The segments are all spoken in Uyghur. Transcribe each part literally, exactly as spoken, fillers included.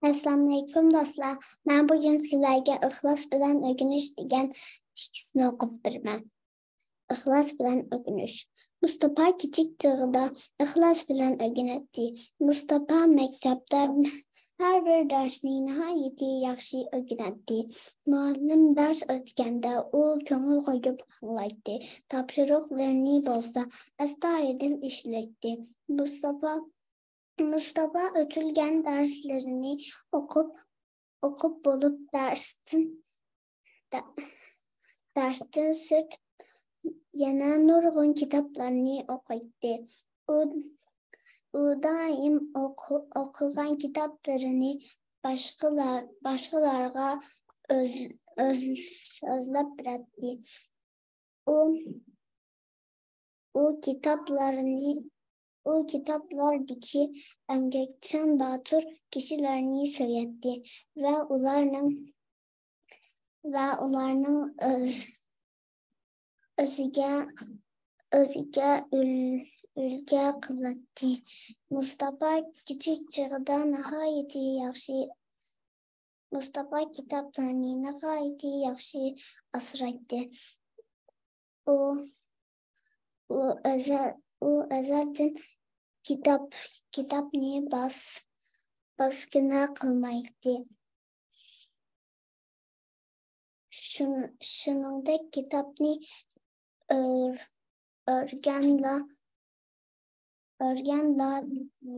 ئەسسالامۇئەلەيكۇم دوستلار. مەن بۈگۈن سىلەرگە ئىخلاس بىلەن ئۆگىنىش دېگەن تېكىستنى ئوقۇپ بېرىمەن. ئىخلاس بىلەن ئۆگىنىش. مۇستاپا كىچىك چېغىدا ئىخلاس بىلەن ئۆگىنەتتى. مۇستاپا مەكتەپتە ھەر بىر دەرسنى ناھايىتى ياخشى ئۆگىنەتتى. مۇئەللىم دەرس ئۆتكەندە ئۇ كۆڭۈل قويۇپ ئاڭلايتتى. تاپشۇرۇقلىرىنى بولسا ئەستايىدىل ئىشلەيتتى. مۇستاپا مۇستاپا ئۆتۈلگەن دەرسلىرىنى ئوقۇپ، ئوقۇپ بولۇپ دەرستىن، دە-، دەرستىن سىرت يەنە نۇرغۇن كىتابلارنى ئوقۇيتتى. ئۇ، ئۇ دائىم ئوقۇ-، ئوقۇغان كىتابلىرىنى باشقىلار، باشقىلارغا ئۆز-، ئۆز-، سۆزلەپ بېرەتتى. ئۇ، ئۇ كىتابلارنى، ئۇ كىتابلاردىكى ئەمگەكچان باتۇر كىشىلەرنى سۆيەتتى ۋە ئۇلارنىڭ، ۋە ئۇلارنىڭ ئۆز-، ئۆزىگە، ئۆزىگە ئۈل-، ئۈلگە قىلاتتى. مۇستاپا كىچىك چېغىدا ناھايىتى ياخشى مۇستاپا كىتابلارنى ناھايىتى ياخشى ئاسرايتتى. ئۇ، ئۇ ئەزەل، ئۇ ئەزەلدىن كىتاب، كىتابنى باس-، باسقىنا قىلمايتتى. شۇن-، شۇنىڭدەك كىتابنى ئۆر-، ئۆرگەنلا، ئۆرگەنلا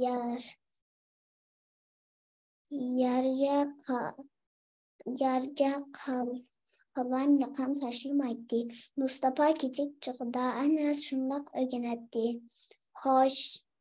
يەر، يەرگە قا-، يەرگە قال-، قالايمىقان تاشلىمايتتى. مۇستاپا كىچىك چېغىدا ئەنە شۇنداق ئۆگىنەتتى. خوش،